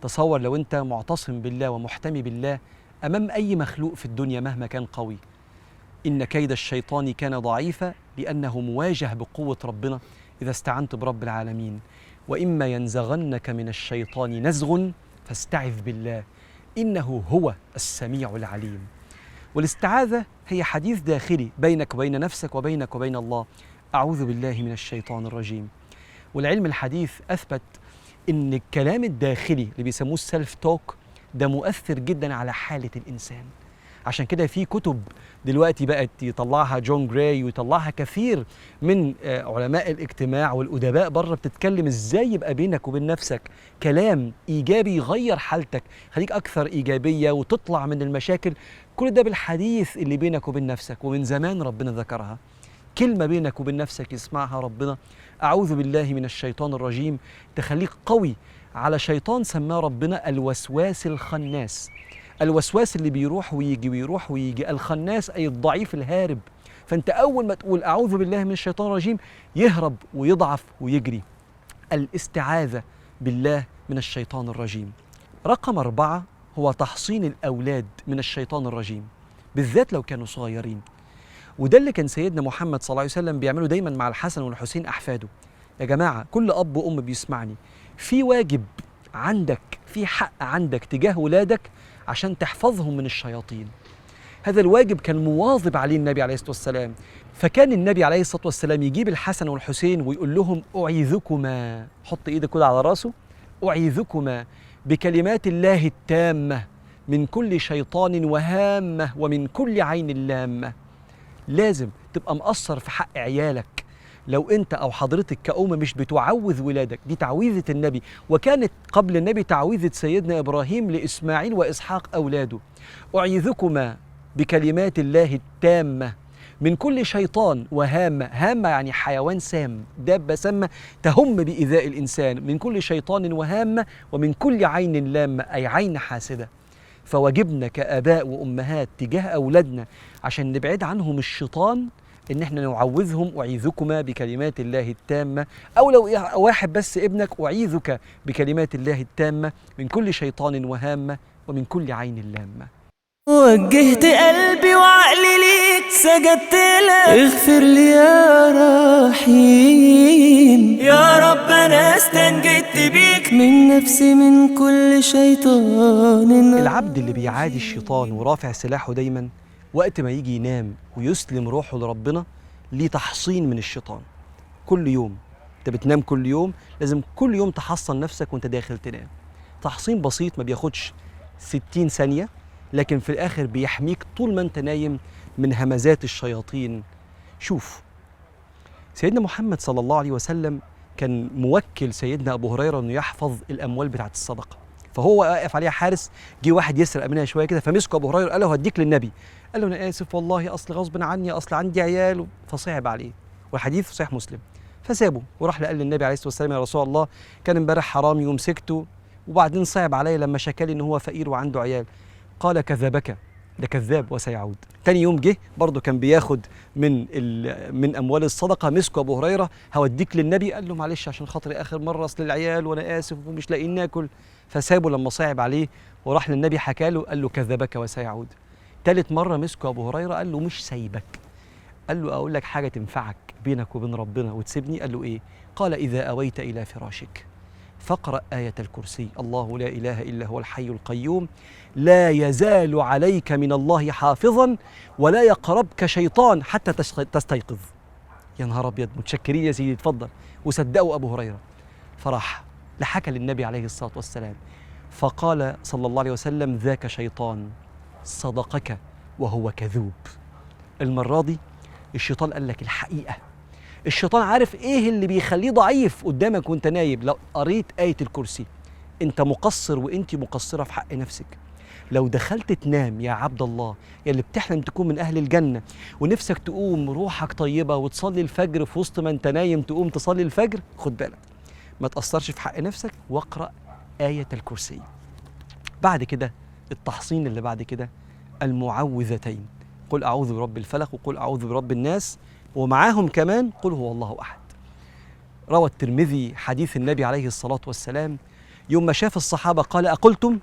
تصور لو أنت معتصم بالله ومحتمي بالله أمام أي مخلوق في الدنيا مهما كان قوي. إن كيد الشيطان كان ضعيفا، لأنه مواجه بقوة ربنا إذا استعنت برب العالمين. وإما ينزغنك من الشيطان نزغ فاستعذ بالله إنه هو السميع العليم. والاستعاذة هي حديث داخلي بينك وبين نفسك وبينك وبين الله، أعوذ بالله من الشيطان الرجيم. والعلم الحديث أثبت إن الكلام الداخلي اللي بيسموه ال self talk ده مؤثر جدا على حالة الإنسان. عشان كده في كتب دلوقتي بقت يطلعها جون جراي ويطلعها كثير من علماء الاجتماع والأدباء بره، بتتكلم ازاي يبقى بينك وبين نفسك كلام إيجابي يغير حالتك، خليك أكثر إيجابية وتطلع من المشاكل. كل ده بالحديث اللي بينك وبين نفسك، ومن زمان ربنا ذكرها، كلمة بينك وبين نفسك يسمعها ربنا، أعوذ بالله من الشيطان الرجيم، تخليك قوي على شيطان سماه ربنا الوسواس الخناس. الوسواس اللي بيروح ويجي ويروح ويجي، الخناس أي الضعيف الهارب. فأنت أول ما تقول أعوذ بالله من الشيطان الرجيم يهرب ويضعف ويجري. الاستعاذة بالله من الشيطان الرجيم. رقم 4 هو تحصين الأولاد من الشيطان الرجيم، بالذات لو كانوا صغيرين. وده اللي كان سيدنا محمد صلى الله عليه وسلم بيعمله دايما مع الحسن والحسين أحفاده. يا جماعة، كل أب وأم بيسمعني، في واجب عندك، في حق عندك تجاه ولادك عشان تحفظهم من الشياطين. هذا الواجب كان مواظب عليه النبي عليه الصلاة والسلام. فكان النبي عليه الصلاة والسلام يجيب الحسن والحسين ويقول لهم أعيذكما، حط إيدك كده على راسه، أعيذكما بكلمات الله التامة من كل شيطان وهامة ومن كل عين لامة. لازم تبقى مقصر في حق عيالك لو انت او حضرتك كأم مش بتعوذ ولادك. دي تعويذة النبي، وكانت قبل النبي تعويذة سيدنا إبراهيم لإسماعيل وإسحاق أولاده. أعيذكما بكلمات الله التامة من كل شيطان وهامة. هامة يعني حيوان سام، دابة سامة تهم بإيذاء الإنسان. من كل شيطان وهامة ومن كل عين لامة، أي عين حاسدة. فواجبنا كآباء وأمهات تجاه أولادنا عشان نبعد عنهم الشيطان إن احنا نعوذهم، أعيذكما بكلمات الله التامة، أو لو واحد بس ابنك، أعيذك بكلمات الله التامة من كل شيطان وهامة ومن كل عين لامة. وجهت قلبي وعقلي ليك، سجدت لك، اغفر لي يا رحيم. يا رب أنا استنجدت بيك، من نفسي من كل شيطان. العبد اللي بيعادي الشيطان ورافع سلاحه دايما، وقت ما يجي ينام ويسلم روحه لربنا، ليه تحصين من الشيطان. كل يوم انت بتنام، كل يوم لازم كل يوم تحصن نفسك وانت داخل تنام. تحصين بسيط ما بياخدش 60 ثانية، لكن في الآخر بيحميك طول ما انت نايم من همزات الشياطين. شوف سيدنا محمد صلى الله عليه وسلم كان موكل سيدنا أبو هريرة أنه يحفظ الأموال بتاعت الصدقة، فهو واقف عليها حارس، جه واحد يسرق منها شوية كده، فمسكه أبو هريرة قال له هديك للنبي. قال له أنا آسف والله، أصل غصب عني، أصل عندي عيال. فصعب عليه، والحديث في صحيح مسلم. فسابه وراح قال للنبي عليه الصلاة والسلام يا رسول الله كان امبارح حرامي ومسكته، وبعدين صعب عليا لما شكالي إن هو فقير وعنده عيال. قال كذبك، ده كذاب وسيعود. تاني يوم جه برضه كان بياخد من أموال الصدقة، مسكه أبو هريرة، هوديك للنبي. قال له معلش عشان خاطري آخر مرة، أصل العيال وأنا آسف ومش لاقيين ناكل. فسابه لما صعب عليه وراح للنبي حكى له، قال له كذبك وسيعود. تالت مرة مسكه أبو هريرة قال له مش سايبك، قال له أقول لك حاجة تنفعك بينك وبين ربنا وتسيبني. قال له إيه؟ قال إذا أويت إلى فراشك فاقرأ آية الكرسي، الله لا إله إلا هو الحي القيوم، لا يزال عليك من الله حافظا ولا يقربك شيطان حتى تستيقظ. يا نهار أبيض، متشكرين يا سيدي، اتفضل. وصدقوا أبو هريرة، فراح لحكى للنبي عليه الصلاة والسلام، فقال صلى الله عليه وسلم ذاك شيطان صدقك وهو كذوب. المرة دي الشيطان قال لك الحقيقة. الشيطان عارف ايه اللي بيخليه ضعيف قدامك وانت نايم. لو قريت آية الكرسي انت مقصر وانت مقصرة في حق نفسك. لو دخلت تنام يا عبد الله، يا اللي بتحلم تكون من أهل الجنة ونفسك تقوم روحك طيبة وتصلي الفجر في وسط ما انت نايم تقوم تصلي الفجر، خد بالك ما تقصرش في حق نفسك واقرأ آية الكرسي. بعد كده التحصين اللي بعد كده المعوذتين، قل أعوذ برب الفلق وقل أعوذ برب الناس، ومعاهم كمان قل هو الله أحد. روى الترمذي حديث النبي عليه الصلاة والسلام يوم ما شاف الصحابة قال أقلتم؟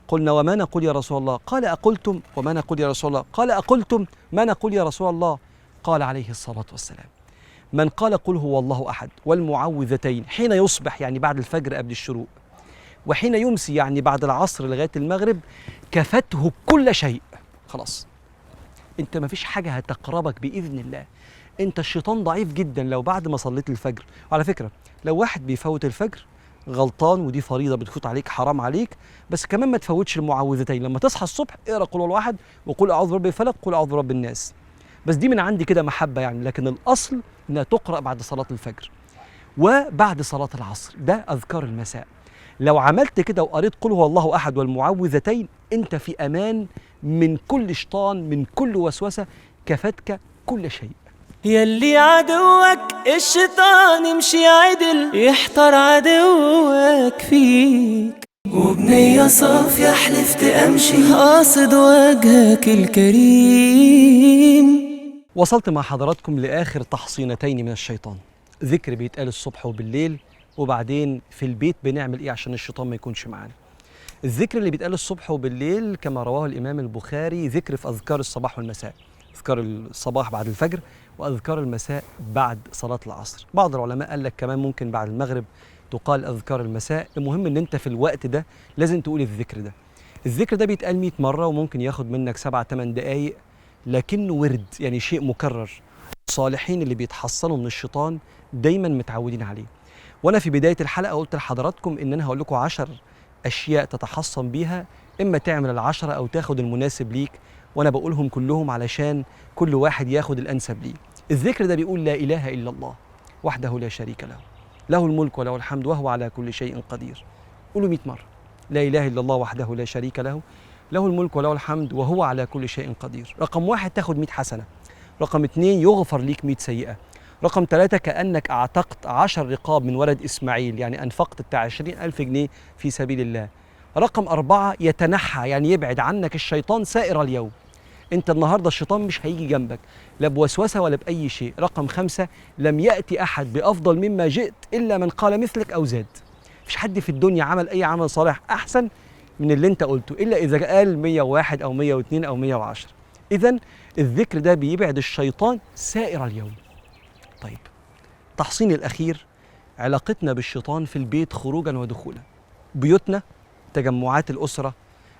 قلنا وما نقول يا رسول الله؟ قال أقلتم؟ وما نقول يا رسول الله؟ قال أقلتم؟ ما نقول يا رسول الله؟ قال عليه الصلاة والسلام: من قال قل هو الله أحد والمعوذتين حين يصبح، يعني بعد الفجر قبل الشروق، وحين يمسي يعني بعد العصر لغاية المغرب، كفته كل شيء. خلاص، انت ما فيش حاجة هتقربك بإذن الله. انت الشيطان ضعيف جدا لو بعد ما صليت الفجر. وعلى فكرة لو واحد بيفوت الفجر غلطان، ودي فريضة بتفوت عليك، حرام عليك، بس كمان ما تفوتش المعوذتين. لما تصحى الصبح اقرأ قل هو الله أحد وقل أعوذ برب الفلق قل أعوذ برب الناس، بس دي من عندي كده محبة يعني، لكن الأصل إنها تقرأ بعد صلاة الفجر وبعد صلاة العصر، ده أذكار المساء. لو عملت كده وقريت قل هو الله أحد والمعوذتين، أنت في أمان من كل شيطان، من كل وسوسة، كفتك كل شيء. يلي عدوك الشيطان يمشي عدل، يحتار عدوك فيك، وبنية صافية حلفت أمشي قاصد وجهك الكريم. وصلت مع حضراتكم لآخر تحصينتين من الشيطان، ذكر بيتقال الصبح وبالليل، وبعدين في البيت بنعمل إيه عشان الشيطان ما يكونش معانا. الذكر اللي بيتقال الصبح وبالليل كما رواه الإمام البخاري، ذكر في أذكار الصباح والمساء، أذكار الصباح بعد الفجر وأذكار المساء بعد صلاة العصر. بعض العلماء قال لك كمان ممكن بعد المغرب تقال أذكار المساء. المهم إن أنت في الوقت ده لازم تقول الذكر ده. الذكر ده بيتقال 100 مرة، وممكن ياخد منك 7-8 دقايق، لكنه ورد، يعني شيء مكرر. الصالحين اللي بيتحصنوا من الشيطان دايما متعودين عليه. وأنا في بداية الحلقة قلت لحضراتكم إن أنا هقول لكم 10 أشياء تتحصن بيها، إما تعمل 10 أو تاخد المناسب ليك، وأنا بقولهم كلهم علشان كل واحد ياخد الأنسب ليه. الذكر ده بيقول لا إله إلا الله وحده لا شريك له، له الملك وله الحمد وهو على كل شيء قدير. قولوا 100 مرة لا إله إلا الله وحده لا شريك له، له الملك وله الحمد وهو على كل شيء قدير. رقم 1 تاخد 100 حسنة، رقم 2 يغفر ليك 100 سيئة، رقم 3 كأنك أعتقت 10 رقاب من ولد إسماعيل، يعني أنفقت بتاع 20,000 جنيه في سبيل الله. رقم 4 يتنحى، يعني يبعد عنك الشيطان سائر اليوم. أنت النهاردة الشيطان مش هيجي جنبك لا بوسوسة ولا بأي شيء. رقم 5 لم يأتي أحد بأفضل مما جئت إلا من قال مثلك أو زاد. مفيش حد في الدنيا عمل أي عمل صالح أحسن من اللي أنت قلته إلا إذا قال 101 أو 102 أو 110. إذن الذكر ده بيبعد الشيطان سائر اليوم. طيب، تحصين الأخير، علاقتنا بالشيطان في البيت خروجا ودخولا، بيوتنا، تجمعات الأسرة،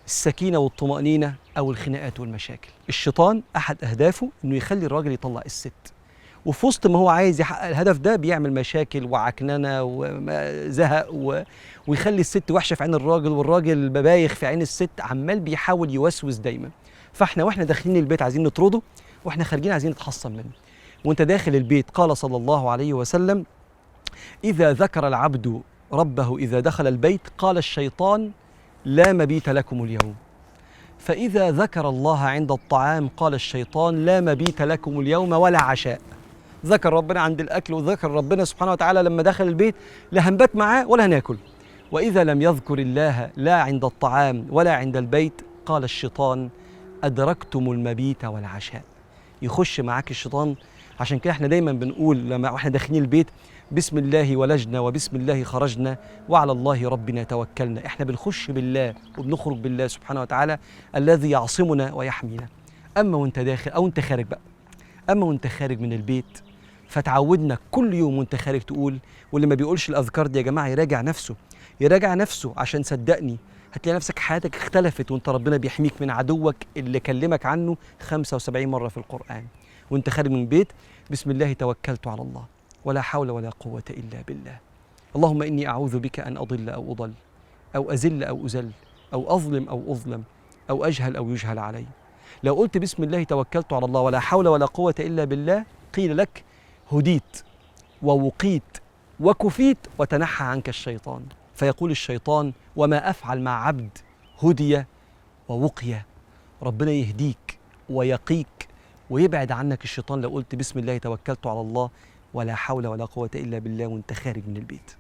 السكينة والطمأنينة أو الخناقات والمشاكل. الشيطان أحد أهدافه إنه يخلي الراجل يطلق الست، وفي وسط ما هو عايز يحقق الهدف ده بيعمل مشاكل وعكننة وزهق ويخلي الست وحشة في عين الراجل والراجل ببايخ في عين الست، عمال بيحاول يوسوس دايما. فاحنا واحنا داخلين البيت عايزين نطرده، واحنا خارجين عايزين نتحصن منه. وانت داخل البيت قال صلى الله عليه وسلم: إذا ذكر العبد ربه إذا دخل البيت قال الشيطان لا مبيت لكم اليوم، فإذا ذكر الله عند الطعام قال الشيطان لا مبيت لكم اليوم ولا عشاء. ذكر ربنا عند الأكل وذكر ربنا سبحانه وتعالى لما دخل البيت، لا هنبات معاه ولا هناكل. وإذا لم يذكر الله لا عند الطعام ولا عند البيت قال الشيطان أدركتم المبيت والعشاء. يخش معاك الشيطان. عشان كده احنا دايما بنقول لما واحنا داخلين البيت: بسم الله ولجنا وبسم الله خرجنا وعلى الله ربنا توكلنا. احنا بنخش بالله وبنخرج بالله سبحانه وتعالى الذي يعصمنا ويحمينا. اما وانت داخل او انت خارج بقى، اما وانت خارج من البيت فتعودنا كل يوم وانت خارج تقول، واللي ما بيقولش الاذكار دي يا جماعه يراجع نفسه، يراجع نفسه، عشان صدقني هتلاقي نفسك حياتك اختلفت وانت ربنا بيحميك من عدوك اللي كلمك عنه 75 مرة في القرآن. وانت خارج من البيت: بسم الله توكلت على الله ولا حول ولا قوة إلا بالله، اللهم إني أعوذ بك أن أضل أو أضل، أو أزل أو أزل، أو أظلم أو أظلم، أو أجهل أو يجهل علي. لو قلت بسم الله توكلت على الله ولا حول ولا قوة إلا بالله قيل لك هديت ووقيت وكفيت وتنحى عنك الشيطان. فيقول الشيطان: وما أفعل مع عبد هدي ووقي. ربنا يهديك ويقيك ويبعد عنك الشيطان لو قلت بسم الله توكلت على الله ولا حول ولا قوة إلا بالله وانت خارج من البيت.